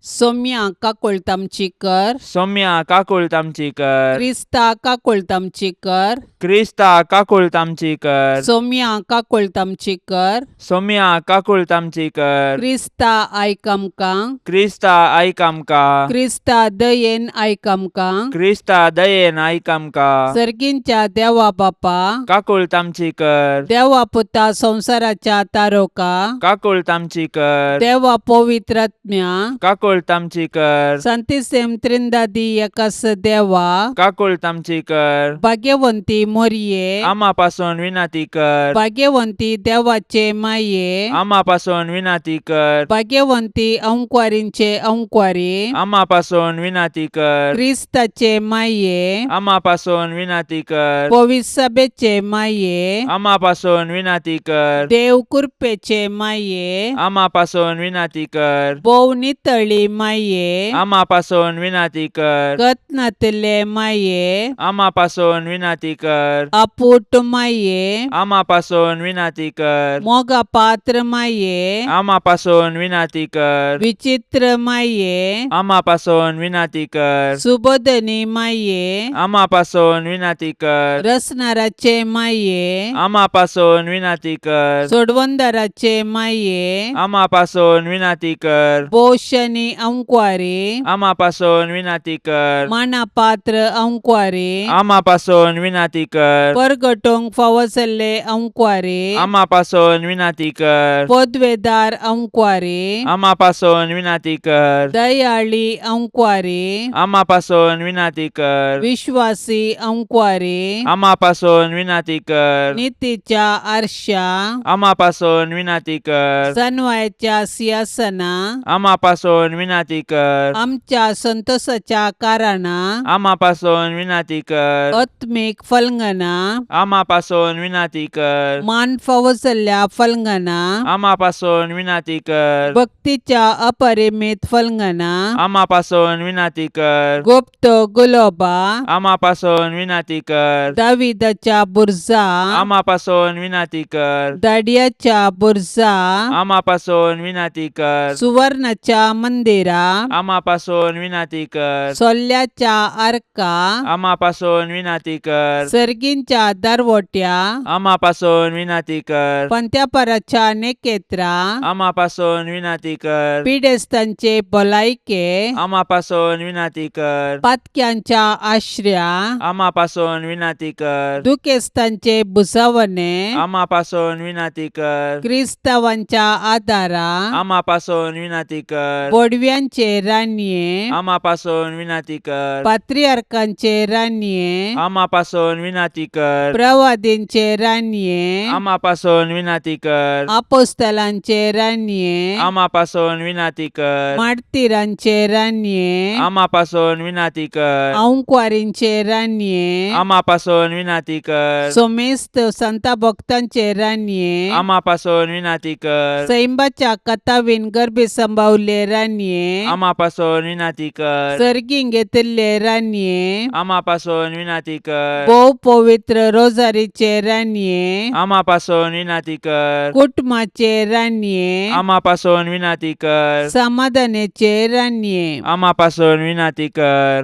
सोम्या काकुळट आमची कर. सौम्या काकुळट आमची कर. क्रिस्ता काकुळट आमची कर. क्रिस्ता काकुळट आमची कर. सोम्या काकुळट आमची कर. सौम्या काकुळट आमची कर. क्रिस्ता आयक आमकां. क्रिस्ता आयक आमकां. क्रिस्ता दयेन आयक आमकां. क्रिस्ता दयेन आयक आमकां. सर्गींच्या देवा बापा, काकुळट आमची कर. देवा पुता संवसाराच्या तारोका, काकुळट आमची कर. देवा पवित्रात्म्या, काकुळट काकुळट आमची कर. सांतिसेम त्रिंदादी एकास देवा, काकुळट आमची कर. भाग्यवंती मोरये, आमा पासून विनंती कर. भाग्यवंती देवाचे माये, आमा पासून विनंती कर. भाग्यवंती अंकवारींचे अंकवारी, आमा पासून विनंती कर. क्रिस्ताचे माये, आमा पासून विनंती कर. पविसभेचे माये, आमा पासून विनंती कर. देव कृपेचे माये, आमा पासून विनंती कर. भोव नितळी माये, आमा पासून विनंती कर. गतनातले माये, आमा पासून विनंती कर. आपूट माये, आमा पासून विनंती कर. मोगा पात्र माये, आमा पासून विनंती कर. विचित्र माये, आमा पासून विनंती कर. सुबोधनी माये, आमा पासून विनंती कर. रसनाराचे माये, आमा पासून विनंती कर. सोडवंदाराचे माये, आमा पासून विनंती कर. पोषणी अंकवारी, आमा पासून विनंती कर. मानापात्र अंकवारी, आमा पासून विनंती कर. परगटोंक फावो जाल्ले अंकवारी, आमा पासून विनंती कर. पदवेदार अंकवारी, आमा पासून विनंती कर. दयाळी अंकवारी, आमा पासून विनंती कर. विश्वासी अंकवारी, आमा पासून विनंती कर. नितीच्या आरशा, आमा पासून विनंती कर. सनवायच्या सिंहासना, आमा पासून विनंती कर. आमच्या संतोषाच्या कारणा, आमा पासून विनंती कर. आत्मीक फलंगना, आमा पासून विनंती कर. मान फावो जाल्ल्या फलंगना, आमा पासून विनंती कर. भक्तीच्या अपरिमित फलंगना, आमा पासून विनंती कर. गुप्त गुलोबा, आमा पासून विनंती कर. दाविदाच्या बुरजा, आमा पासून विनंती कर. दाडियाच्या बुरजा, आमा पासून विनंती कर. सुवर्णाच्या मंदिरा, आमा पासून विनंती कर. सोल्ल्याच्या आर्का, आमा पासून विनंती कर. सर्गींच्या दरवट्या, आमा पासून विनंती कर. पंत्यापराच्या नेकेत्रा, आमा पासून विनंती कर. पिडेस्तांचे भलायके, आमा पासून विनंती कर. पातक्यांच्या आश्र्या, आमा पासून विनंती कर. दुखेस्तांचे भुजावणे, आमा पासून विनंती कर. क्रिस्तावांच्या आदारा, आमा पासून विनंती कर. बोडव्यांचे रानये, आमा पासून विनंती कर. पात्रियार्कांचे रानये, आमा पासून विनंती कर. प्रवादींचे रानये, आमा पासून विनंती कर. आपोस्तलांचे रानये, आमा पासून विनंती कर. मार्तिरांचे रानये, आमा पासून विनंती कर. अंकवारींचे रानये, आमा पासून विनंती कर. सोमेस्त संता भक्तांचे रानये, आमा पासून विनंती कर. सैंबाच्या कथावीन गर्भी संभावले रानये, आमा पासून विनंती कर. सर्गीं घेतिल्ले रानये, आमा पासून विनंती कर. भोव पवित्र रोजारीचे रानये, आमा पासून विनंती कर. कुटुंबाचे रानये, आमा पासून विनंती कर. समाधानाचे रानये, आमा पासून विनंती कर.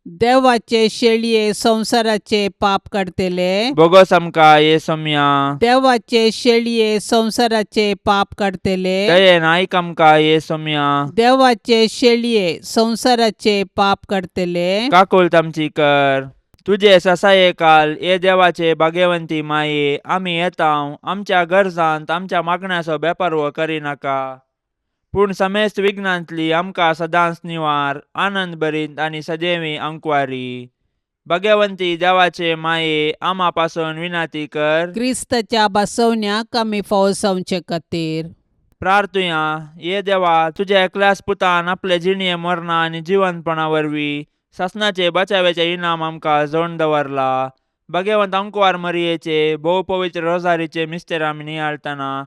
देवाचे शेळये संवसाराचे पाप काडतले, बोगोस आमकां ये सोम्या. देवाचे शेळये संवसाराचे पाप काडतले, दयेन आयक आमकां ये सोम्या. देवाचे शेळये संवसाराचे पाप काडतले, काकुळट आमची कर. तुजे ससाये काल ये देवाचे भाग्यवंती माये, आमी येता आमच्या गरजांत आमच्या मागण्याचो बेपारवो करिनाका, पूण समेस्त विघ्नांतली आमकां सदांच निवार, आनंद भरीत आनी सदैवी अंकवारी. भाग्यवंती देवाचे माये, आमा पासून विनंती कर. क्रिस्ताच्या बसवण्याक आमी फावो जावचे खातीर. प्रार्थुया. ये देवा, तुज्या एकल्याच पुतान आपले जिणये मरणा आनी जिवंतपणा वरवीं सासणाचे बचाव्याचे इनाम आमकां जोडून दवरला. भाग्यवंत अंकवार मरियेचे भोव पवित्र रोजारीचे मिस्तेर आमी नियाळतना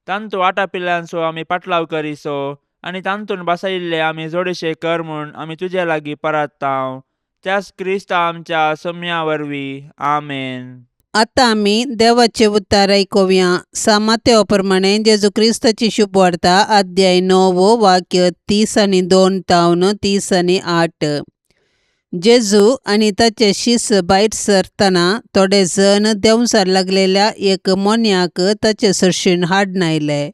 तांतू आटापिल्ल्यांचो आमी पाटलाव करिसो आनी तांतून बसयिल्ले आमी जोडीशे कर म्हूण आमी तुजे लागीं परत्तांव, त्याच क्रिस्ता आमच्या सम्या वरवीं. आमेन. आतां आमी देवाचे उतार आयकुया. सामात्या प्रमाणे जेजू क्रिस्ताची शुभवार्ता, अध्याय 9, वाक्य 32 तावन 38. जेजू आनी ताचे शिस भायर सरतना थोडे जण देंवचार लागलेल्या एक मोन्याक ताचे सरशीन हाडून आयले.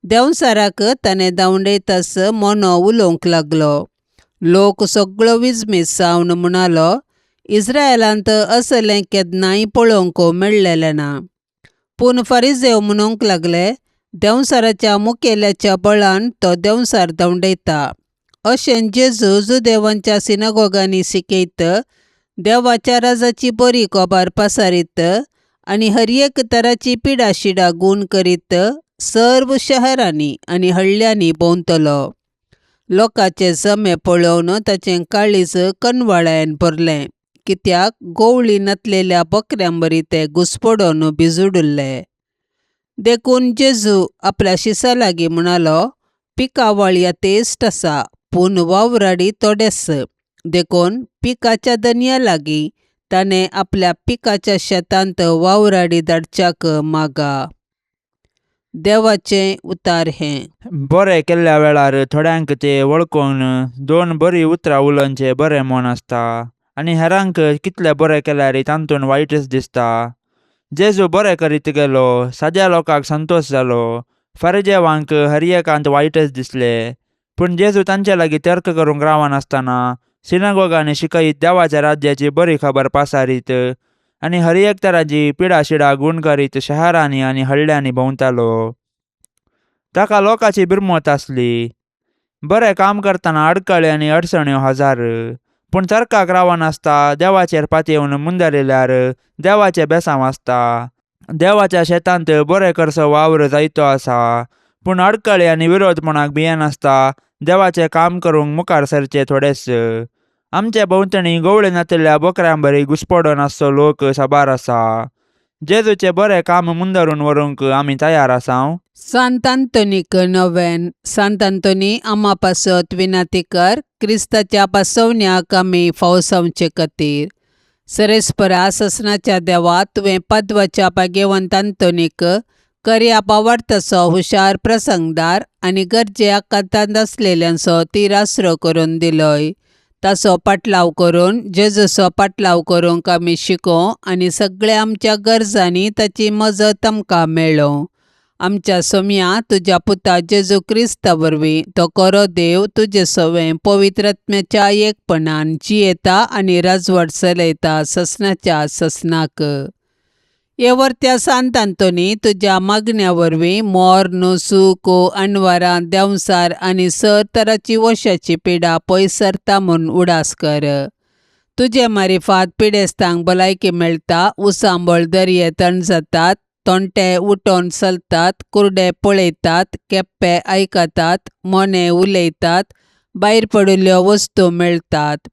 देंवचाराक ताणें धांवडयतास मोनो उलोवंक लागलो. लोक सगळो विजमीत जावन म्हणालो, इस्रायलांत असलें केन्नाय पळोवंक मेळ्ळेलें ना. पूण फारिजेव म्हणूंक लागले, देंवचाराच्या मुखेल्याच्या बळान तो देंवचार धांवडयता. अशें जेजू जुदेवांच्या सिनागोगांनी शिकयत, देवाच्या राजाची बरी खबर पसारीत आनी हर एक तराची पिडाशिडा गूण करीत सर्व शहरांनी आनी हळ्ळ्यांनी भोंवतलो. लोकांचे जमे पळोवन ताचें काळीज कनवाळ्यान भरलें, कित्याक गोवळी नातलेल्या बकऱ्यां बरी ते घुसपडोवन भिजुडिल्ले. देखून जेजू आपल्या शिसां लागीं म्हणालो, पिकावळ यथेश्ट आसा, पूण वावराडी थोडेच. देखून पिकाच्या धनया लागीं ताणें आपल्या पिकाच्या शेतांत वावराडी धाडच्याक मागा. देवाचें उतार हें. बरें केल्ल्या वेळार थोड्यांक ते वळखून दोन बरीं उतरां उलोवचें बरें मन आसता आनी हेरांक कितलें बरें केल्यार तातूंत वायटच दिसता. जेजू बरें करीत गेलो, साद्या लोकांक संतोश जालो. फारिजेवांक हर एकांत वायटच दिसलें. पूण जेजू तांचे लागीं तर्क करूंक रावनासतना सिनागोगांनी शिकयत देवाच्या राज्याची बरी खबर पासारीत आनी हर एक तराची पिडाशिडा गूण करीत शहरांनी आनी हळ्ळ्यांनी भोंवतालो. ताका लोकांची बिरमत आसली. बरें काम करतना अडकळे आनी अडचण्यो हजार, पूण तर्काक रावनासता देवाचेर पातयेवन मुंदरिल्यार देवाचें बेसांव आसता. देवाच्या शेतांत बरें करचो वावर जायतो आसा, पूण अडकळे आनी विरोधपणाक भियेनासता देवाचें काम करूंक मुखार सरचें थोडेच. आमचे भोंवतणी गोवळे नातिल्ल्या बोकऱ्यां बरी घुसपडोन आसचो लोक साबार आसा. जेजूचें बरें काम मुंदरून व्हरूंक आमी तयार आसांव. सांत आंतोनीक नोवेन. सांत आंतोनी, आमा पासत विनाती कर, क्रिस्ताच्या पासवण्याक आमी फावसावचे खातीर. सरेस्परा ससनाच्या देवा, तुवें पद्वाच्या भाग्यवंत आंतोनीक करया पावार्थाचो हुशार प्रसंगदार आनी गरजे आकांतांत आसलेल्यांचो तीर आसरो करून दिलोय. ताचो पाटलाव करून जेजूचो पाटलाव करूंक आमी शिकों आनी सगळ्या आमच्या गरजांनी ताची मजत आमकां मेळों. आमच्या सोम्या तुज्या पुता जेजू क्रिस्ता वरवीं, तो खरो देव, तुजे सवें पवित्र आत्म्याच्या एकपणान जियेता आनी राजवट चलयता ससनाच्या ससनाक. हे वर्त्या सांत आंतोनी, तुज्या मागण्या वरवीं मोर्न, सूख, अणवारां, देंवसार आनी सर तराची वशाची पिडा पयस सरता म्हूण उडास कर. तुजे मारिफात पिडेस्तांक भलायकी मेळटा, उसांबळ दर्ये तण जातात, तोंटे उठोन चलतात, कुर्डे पळयतात, केप्पे आयकतात, मोने उलयतात, भायर पडिल्ल्यो वस्तू मेळटात.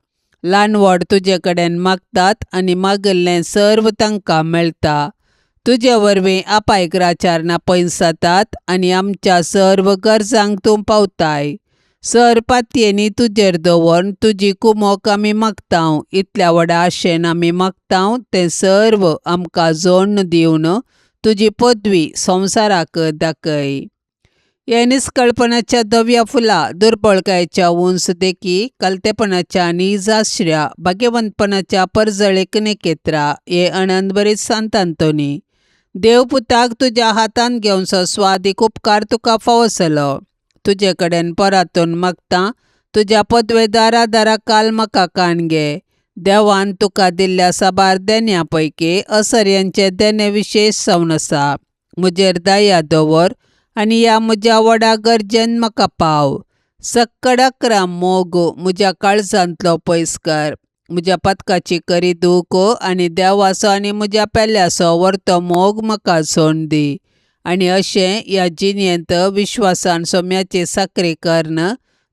ल्हान व्हड तुजे कडेन मागतात आनी मागिल्लें सर्व तांकां मेळटा. तुजे वरवीं आपायग्राचारणां पयस जातात आनी आमच्या सर्व गरजांक तूं पावताय. सर पातयेनी तुजेर दवरून तुजी कुमोक आमी मागतांव. इतल्या व्हडा आशेन आमी मागतांव तें सर्व आमकां जोडून दिवन तुजी पदवी संवसाराक दाखय. ह्या निस्कळपणाच्या धव्या फुलां, दुर्बळकायेच्या उंच देखी, कलतेपणाच्या निजाश्र्या, भाग्यवंतपणाच्या परजळीक नेकेत्रा, हे आनंदभरीत सांत आंतोनी, देवपुताक तुज्या हातांत घेवचो स्वादीक उपकार तुका फावो जालो. तुजे कडेन परातून मागतां, तुज्या पदवेदारा दारा काल म्हाका कान घे. देवान तुका दिल्ल्या साबार देण्या पैकी असर्यांचें देणें विशेश जावन आसा. म्हजेर दया दवर आनी ह्या म्हज्या व्हडा गरजेन म्हाका पाव. सक्कडाकरा मोग म्हज्या काळजांतलो पयस कर. म्हज्या पदकाची करी दूख आनी देवाचो आनी म्हज्या पेल्याचो वर्तो मोग म्हाका सोड दी. आनी अशें ह्या जिणेंत विश्वासान सोम्याची साकरी करून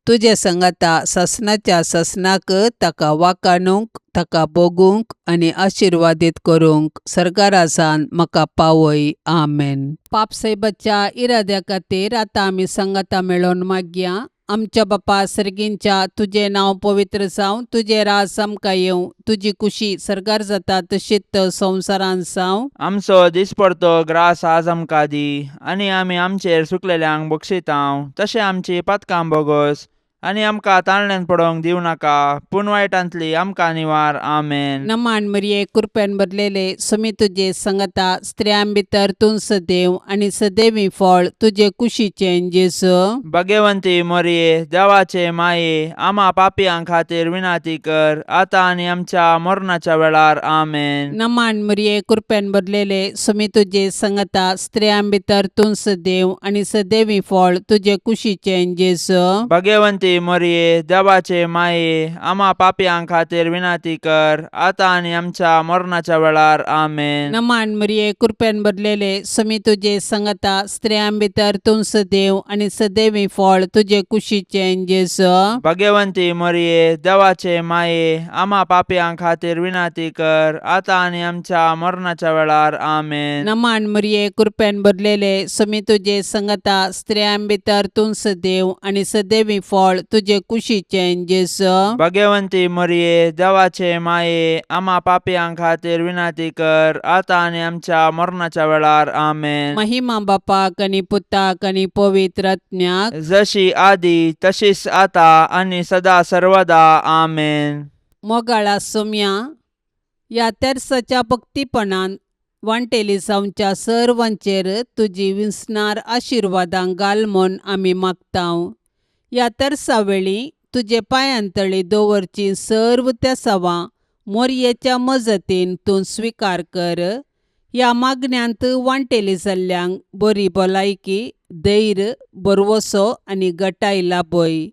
तुजे संगाता ससनाच्या ससनाक ताका वाकाणूंक, ताका भोगूंक आनी आशिर्वादीत करूंक सरकारासान म्हाका पावय. आमेन. पापसाहेबाच्या इराद्या खातीर आतां आमी संगाता मेळोवन मागया. आमच्या बापा सर्गींच्या, तुजें नांव पवित्र जावं, तुजें राज आमकां येवं, तुजी कुशी सर्गार जाता तशीच संवसारांत जावं. आमचो दिसपडतो ग्रास आज आमकां दी आनी आमी आमचेर सुकलेल्यांक बक्षितांव तशें आमची पातकां बोगस आनी आमकां ताळण्यान पडोवंक दिवं नाका, पूण वायटांतली आमकां निवार. आमेन. नमान मरिये, कृपेन भरलेले, सुमी तुजे संगता, स्त्रियां भितर तूं सदैव आनी सदैवी फळ तुजे कुशीचें जेजू. भाग्यवंती मोरये, देवाचे माये, आमा पापयां खातीर विनाती कर, आतां आनी आमच्या मरणाच्या वेळार. आमेन. नमान मरिये, कृपेन भरलेले, सुमी तुजे संगता, स्त्रियां भितर तूं सदैव आनी सदैवी फळ तुजे कुशीचें जेजू. भाग्यवंती भगेवंती मोरये देवाचे माये आमा पापयां खातीर विनंती कर आतां आनी आमच्या मरणाच्या वेळार. आमेन. नमान मरिये, कृपेन भरलेले, समी तुजे संगता, स्त्रियां भितर तूं सदैव आनी सदैवी फळ तुजे कुशीचें जेजू. भगवंती मोरये देवाचे माये आमा पापयां खातीर विनंती कर आतां आनी आमच्या मरणाच्या वेळार. आमेन. नमान मरिये, कृपेन भरलेले, समी तुजे संगता, स्त्रियां भितर तूं सदैव आनी सदैवी फळ तुजे कुशीचें जेजू. भगवंती मोरये देवाचे माये आमा पापयां खातीर विनंती कर आतां आनी आमच्या मरणाच्या वेळार. आमेन. महिमा बापाक आनी पुताक आनी पवित्र आत्म्याक. जशी आदी तशीच आता आनी सदा सर्वदा. आमेन. मोगाळा सोम्या, ह्या तेर्साच्या भक्तीपणान वांटेली जावच्या सर्वांचेर तुजी विसणार आशिर्वादां घाल म्हूण आमी मागतांव. ह्या तेर्सा वेळी तुजे पांयांतळी दवरची सर्व तेसावां मोरयेच्या मजतीन तूं स्विकार कर. ह्या मागण्यांत वांटेली जाल्ल्यांक बरी भलायकी, धैर्य, भरवसो आनी गटाय लाभय.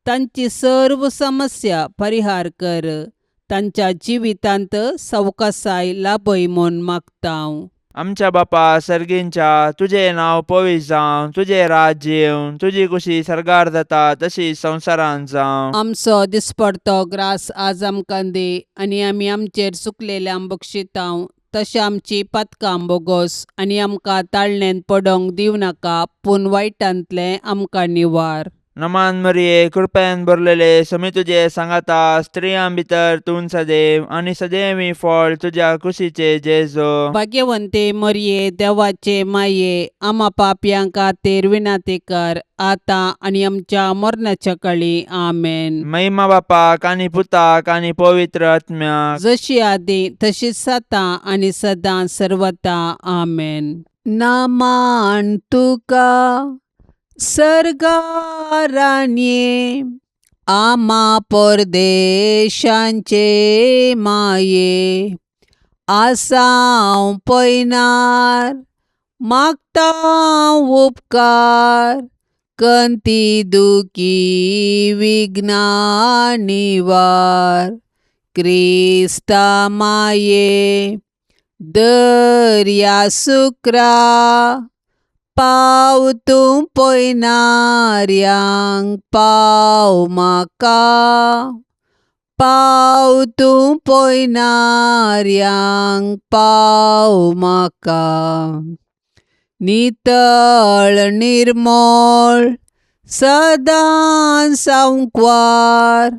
तांची सर्व समस्या परिहार कर. तांच्या जिवितांत सवकासाय लाभय म्हूण मागतांव. आमच्या बापा सर्गींच्या, तुजें नांव पवित्र जावं, तुजें राज्य येवं, तुजी कुशी सर्गार जाता तशी संवसारांत जावं. आमचो दिसपडतो ग्रास आज आमकां दी आनी आमी आमचेर चुकलेल्यांक बक्षितांव तशें आमची पातकां बोगोस आनी आमकां ताळणेंत पडोंक दिवं नाका, पूण वायटांतलें आमकां निवार. नमान मरिये, कृपेन भरलेले, समी तुजे सांगाता, स्त्रियां भितर तूं सदैव आनी सदैवी फळ तुज्या कुशीचे जेजो. भाग्यवंते मरिये, देवाचे माये, आमा पापयां खातीर विनंती कर आतां आनी आमच्या मरणाच्या कळी. आमेन. महिमा बापाक आनी पुताक आनी पवित्र आत्म्याक. जशी आदी तशीच आतां आनी सदां सर्वता. आमेन. नामान तुका सर्गाराणये, आमा परदेशांचे माये, आसाव पयनार मागता उपकार, कंती दुखी विघ्ना निवार. क्रिस्ता माये, दर्या सुक्रा, पाव तूं पयनाऱ्यांक, पाव म्हाका, पाव तूं पयनाऱ्यांक, पाव म्हाका. नितळ निर्मळ सदां सांकवार,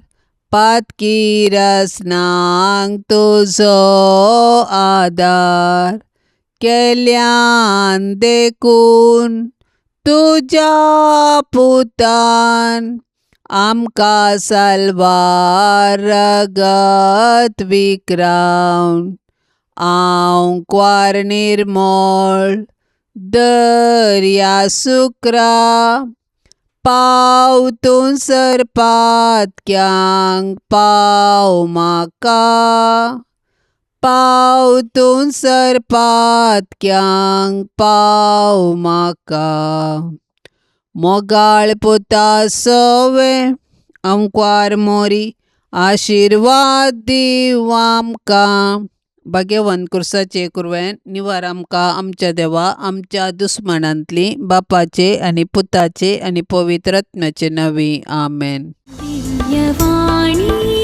पातकी रसनांक तुजो आदार, केल्यान देखून तुज्या पुतान आमकां साल्वार रगत विक्रावन. आंकवार निर्मळ दर्या सुक्रा, पाव तूं सरपातक्यांक, पाव म्हाका, पाव तूं सरपातक्यांक, पाव म्हाका. मोगाळ पुता सवे अंकवार मोरी, आशिर्वाद दीव आमकां. भाग्यवंत कुर्साचे कुरवेन निवार आमकां आमच्या देवा आमच्या दुस्मनांतली, बापाचे आनी पुताचे आनी पवित्र आत्म्याचे नांवी. आमेन. दिव्यवाणी.